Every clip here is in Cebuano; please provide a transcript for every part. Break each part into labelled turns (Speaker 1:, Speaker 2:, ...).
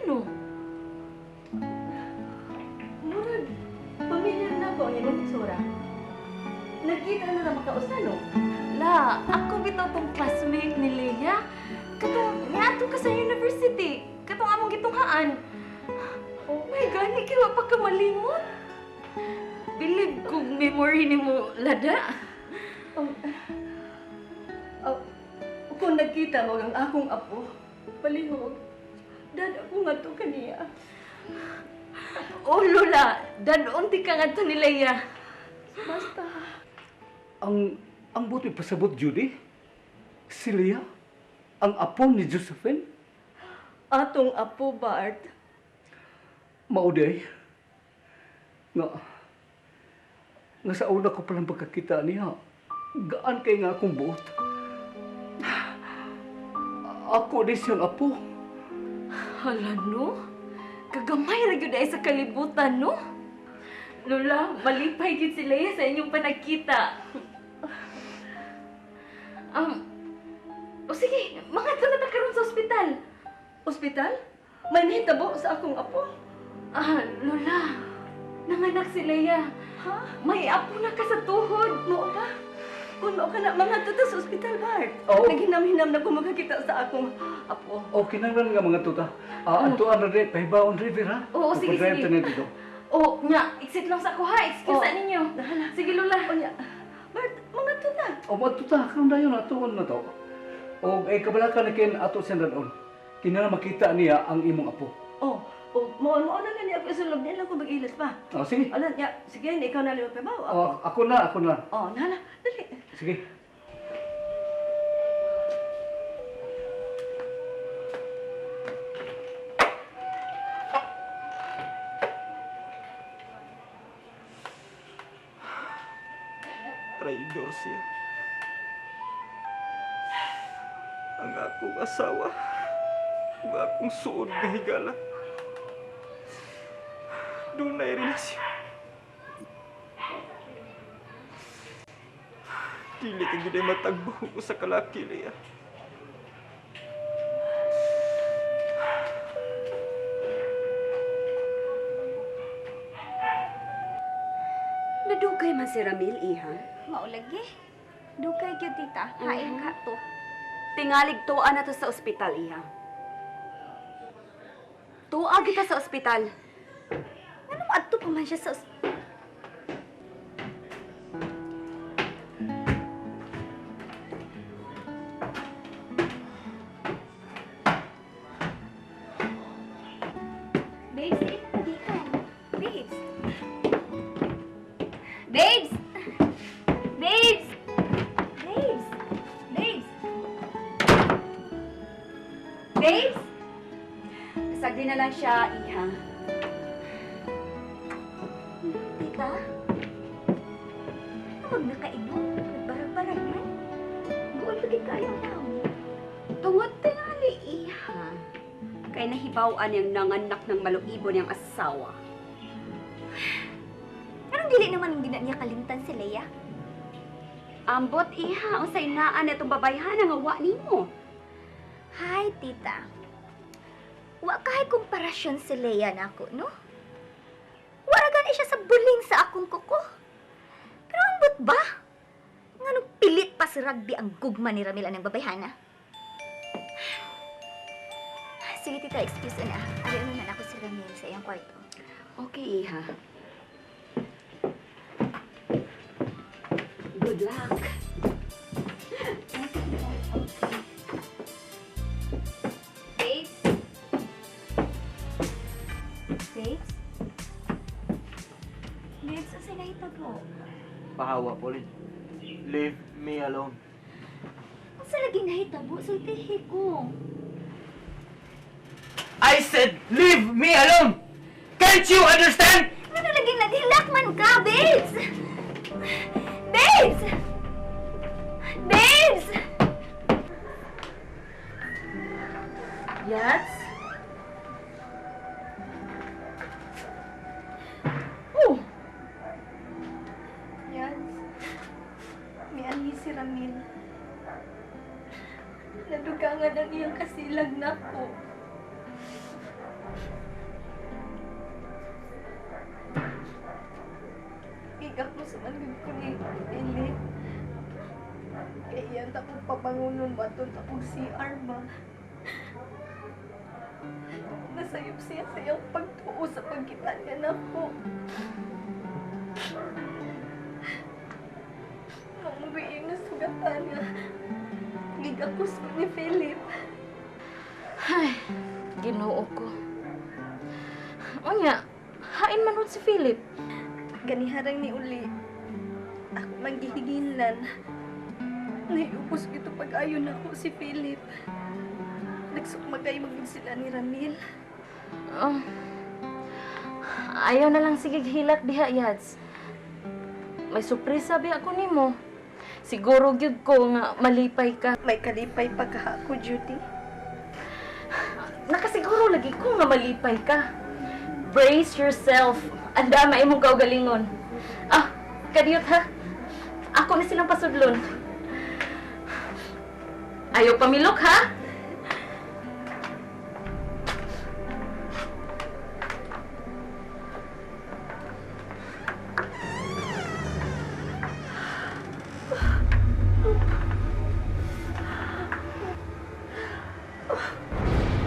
Speaker 1: no?
Speaker 2: Murag, pamilyar na ko ang imong itsura. Nagkita na na makausa, no?
Speaker 1: La, ako bitaw tong classmate ni Leia. Katong niadto ka sa university. Katong among gitunghaan. Oh my God, ni kay wa pa ka malimot. Bilib kog memory nimo, Lada.
Speaker 2: Oh, kung nagkita mo ang akong apo, palihog, dad ako nga to kaniya.
Speaker 1: Oh, Lola, dadon ti ka ngadto ni Leia.
Speaker 2: Basta.
Speaker 3: Ang buti pasabot, Judy. Si Leah, ang apo ni Josephine.
Speaker 2: Atong apo, Bart.
Speaker 3: Mauday. Nga, nga sa una ko palang pagkakita niya, gaan kay nga akong buot. Ako di siyang apo.
Speaker 1: Hala, no? Kagamay ra gyud ay sa kalibutan, no? Lola, malipay gyud si Leia sa inyong panagkita. O sige, mga na ta karon sa ospital.
Speaker 2: Ospital? May nahitabo sa akong apo.
Speaker 1: Ah, Lola, nanganak si Leia.
Speaker 2: Ha?
Speaker 1: May apo na ka sa tuhod.
Speaker 2: Mao ba? Kung mao ka na, mga tuta sa ospital, Bart.
Speaker 3: Oo.
Speaker 2: Naghinam-hinam na ko makakita sa akong apo.
Speaker 3: Okay na lang nga mga tuta. Ah, antuan na rin, pahibaon river ha?
Speaker 1: Oo, sige,
Speaker 3: Papadrive
Speaker 1: sige.
Speaker 3: ta na dito.
Speaker 1: Oh, nya, exit lang sa ako ha. Excuse
Speaker 2: Oh.
Speaker 1: sa ninyo. Sige, Lola.
Speaker 2: O niya, Bart, mga tuta.
Speaker 3: O mga tuta, karon dayon atuon na to. O ay kabala ka na kin ato siyang radon. Kinahanglan makita niya ang imong apo.
Speaker 2: Oh, oh, mao mao na gani ako isulog niya lang ko mag-ilas pa.
Speaker 3: O sige.
Speaker 2: Ala, niya, sige, ikaw na liwat pa ba?
Speaker 3: O, ako na, ako na.
Speaker 2: Oh, nala, dali.
Speaker 3: Sige.
Speaker 4: Traidor siya. Ang akong asawa, ug akong suod nga higala. Dunay relasyon. Dili ka gyud ay matagbo ko sa kalaki, Leah.
Speaker 5: Nadugay man si Ramil, iha.
Speaker 6: Maulagi. Dugay gyud, tita. Hain ka to.
Speaker 5: Tingalig tuwa na to sa ospital, iha. Tuwa kita sa ospital.
Speaker 6: Anong adto pa man siya sa Babes, dili pa dito. Babes. Babes! Babes! Babes! Babes!
Speaker 5: Babes! Sagdi na lang siya, iha.
Speaker 6: Tita? Ano nakainom? Nagbarag-barag man? Guol lagi kayo ang.
Speaker 5: Tungod tingali, iha. Kay nahibaw-an niyang nanganak ng maluibo niyang asawa.
Speaker 6: Anong dili naman ang gina niya kalimtan si Leia?
Speaker 5: Ambot, iha, unsay naa na itong babayhana nga wa nimo.
Speaker 6: Hi, tita. Wa kahay komparasyon si Leia nako, no? Wala gani siya sa buling sa akong kuko. Pero ambot ba? Nganong pilit pa sa rugby ang gugma ni Ramil anang babayhana? Sige, tita, excuse na. Ayaw naman ako si Ramil sa iyang kwarto.
Speaker 5: Okay, iha. Good luck.
Speaker 6: Babes? Babes? Babes, asa nahitabo?
Speaker 7: Pahawa, Pauline. Leave me alone.
Speaker 6: Unsa lagi nahitabo? Sultihi ko.
Speaker 7: I said leave me alone! Can't you understand?
Speaker 6: Ano lagi naghilak man ka, babes? Babes! Babes!
Speaker 1: Yats? Oh,
Speaker 2: Yan. Mianhi si Ramil. Nadugangan ang iyang kasilag nako. Gigakos man gud ko ni Philip. Kay iyan ta kong pabangunon ba ta kong CR ba. Nasayop siya sa iyang pagtuo sa pagkita niya nako. Mamugoy iyang nasugatan niya. Gigakos ko ni Philip.
Speaker 1: Ay, Ginoo ko. Unya, hain man si Philip.
Speaker 2: Ganiharang ni uli. Ako man gihiginlan. Naiupos gito pag-ayon ako si Philip. Nagsukmagay magud sila ni Ramil.
Speaker 1: Oh. Ayaw na lang sige hilak diha, Yads. May surpresa biya ko nimo. Siguro gyud ko nga malipay ka.
Speaker 2: May kalipay pa ka ako, Judy.
Speaker 1: Nakasiguro lagi ko nga malipay ka. Brace yourself. Anda imong kaugalingon. Ah, kadiyot ha. Ako ni silang pasudlon. Ayaw pamilok ha.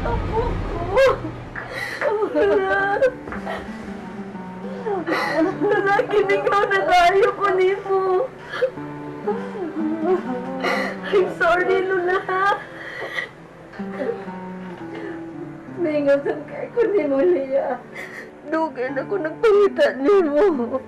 Speaker 2: Apo ko! Lola! Lola, kinigaw na tayo ko nimo. I'm sorry, Lola. Naingasan kay ko nimo, Lea. Dugay na ko nagpangita nimo.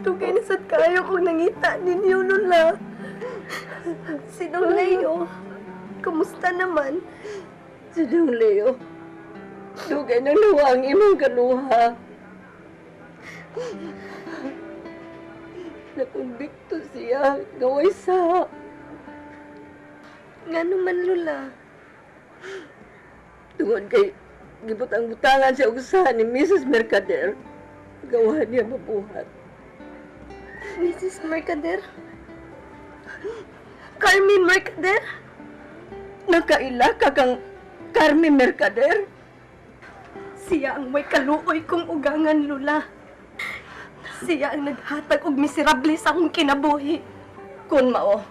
Speaker 2: Dugay na sad kayo kung nangita ninyo, Lola. Si Don Leo, kumusta naman? Si Don Leo, dugay na luha ang imong kaluha. Nakumbikto siya, gaway sa. Nga naman, Lola. Tungod kay gibutang-butangan siya og usaha ni Mrs. Mercader. Gawa niya mabuhat. Mrs. Mercader? Carmen Mercader? Nakaila ka kang Carmen Mercader? Siya ang may kaluoy kong ugangan, Lula. Siya ang naghatag og miserable sa akong kinabuhi. Kun mao,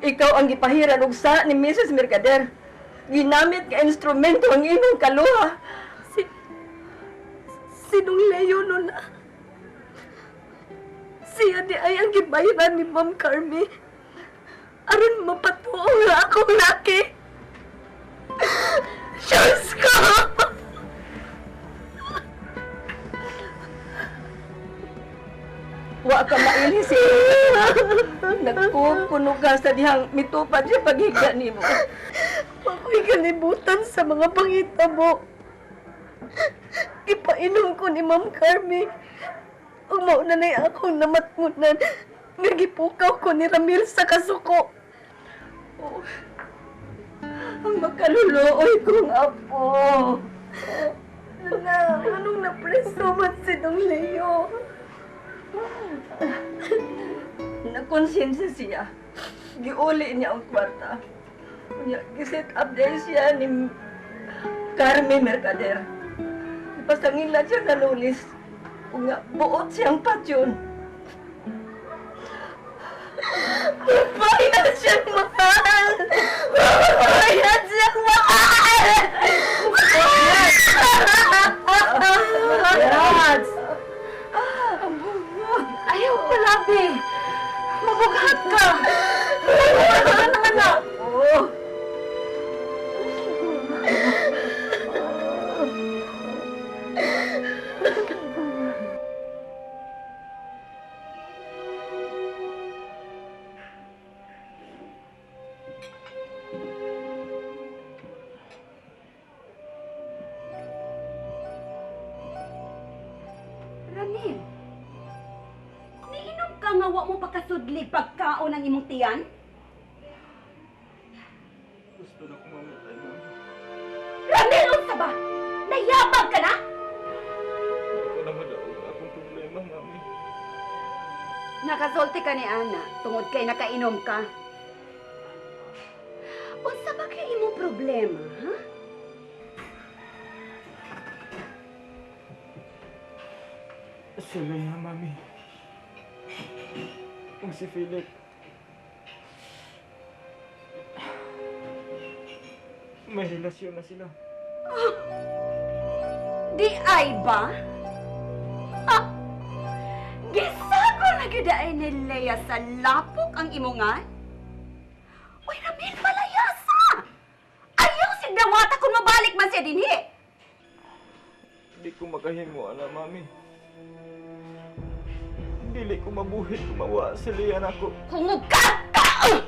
Speaker 2: ikaw ang gipahiran og sa ni Mrs. Mercader. Ginamit nga instrumento ang imong kaluha. Si... Sinong Leo, Lola? Siya di ay ang gibayaran ni Ma'am Carmi. Aron mapatuo nga akong laki. Diyos ko! Wa ka maili si Nagkukuno ka sa dihang mitupad siya paghiga nimo. Ako'y kalibutan sa mga pangitabo. Ipainom ko ni Ma'am Carmi. Ug mao na na'y akong namatngunan nga gipukaw ko ni Ramil sa kasuko. Oh, ang makaluluoy kong apo. Lola, anong napreso man si Dong Leo? Nakonsensya siya. Giuli niya ang kwarta. Unya, giset up din siya ni Carmen Mercader. Ipasangila siya na lulis. Unya, buot siyang patyon. Mabayad siyang mahal! Mabayad siyang mahal!
Speaker 1: Yads! Ayaw palabi. Mabughat ka. Ano ka ng anak?
Speaker 2: Oh.
Speaker 5: Ramil, niinom ka nga wa mo pakasudli pagkaon ang imong tiyan?
Speaker 4: Gusto na kong mamatay, mami.
Speaker 5: Ramil, unsa ba? Nayabag ka na?
Speaker 4: Hindi ko na madaog ang akong problema, mami.
Speaker 5: Nakasulti ka ni Ana tungod kay nakainom ka. Unsa ba kay imong problema, ha?
Speaker 4: Si Leia, Mami. Ug si Philip. May relasyon na sila.
Speaker 5: Di ay ba? Ah, gisago na gyud ay ni Leia sa lapok ang imongan? Uy, Ramil, palayasa! Ayaw si Dawata kung mabalik man siya dinhi!
Speaker 4: Di ko makahimo, ana, Mami. Dili ko mabuhi kung mawa si Leia nako.
Speaker 5: Hungog ka! Ka!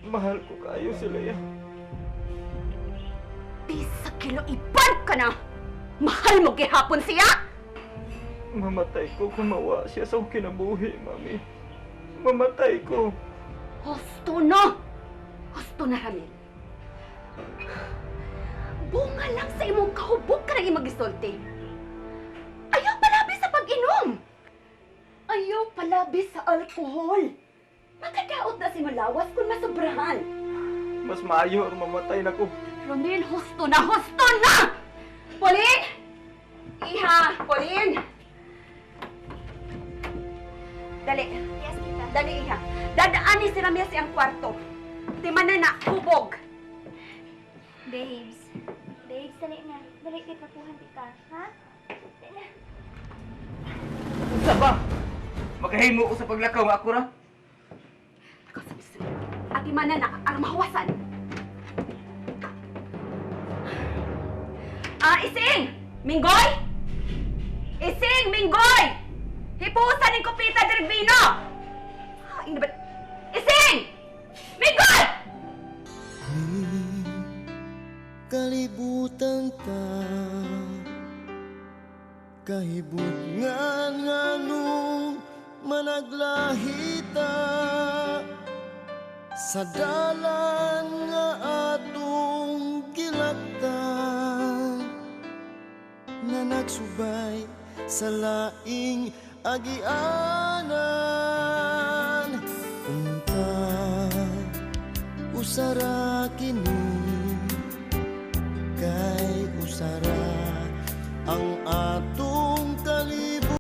Speaker 4: Mahal ko kayo si Leia.
Speaker 5: Bisa kilo iban ka na! Mahal mo gihapon siya!
Speaker 4: Mamatay ko kung mawa siya sa akong kinabuhi, Mami. Mamatay ko.
Speaker 5: Husto na! Husto na, Ramil. Bunga lang sa imong kahubog ka na imong gisulti. Ayaw palabi sa pag-inom! Ayaw palabi sa alkohol! Makadaot na si Malawas kung masobrahan.
Speaker 4: Mas maayo or mamatay na ko.
Speaker 5: Ramil, husto na! Husto na! Pauline! Iha! Pauline! Dali.
Speaker 6: Yes, tita.
Speaker 5: Dali, iha. Dadaan ni si Ramil siyang kwarto. Timanan na, hubog.
Speaker 6: Babes. Babes, dali na. Dali, kay kapuhan tita. Ha? Dali na.
Speaker 7: Unsa ba? Makahimo ko sa paglakaw nga ako ra.
Speaker 5: Ako sa biso. Ati manan na, aron mahuwasan. Ah, Ising! Minggoy! Ising! Minggoy! Hipusan ng kupita dirig bino! Ah, ina ba? Ising! Minggoy!
Speaker 8: Kalibutan ta, kahibutngan nganong managlahita sa dalan nga atong gilaktan nga nagsubay sa laing agianan. Unta usara kini.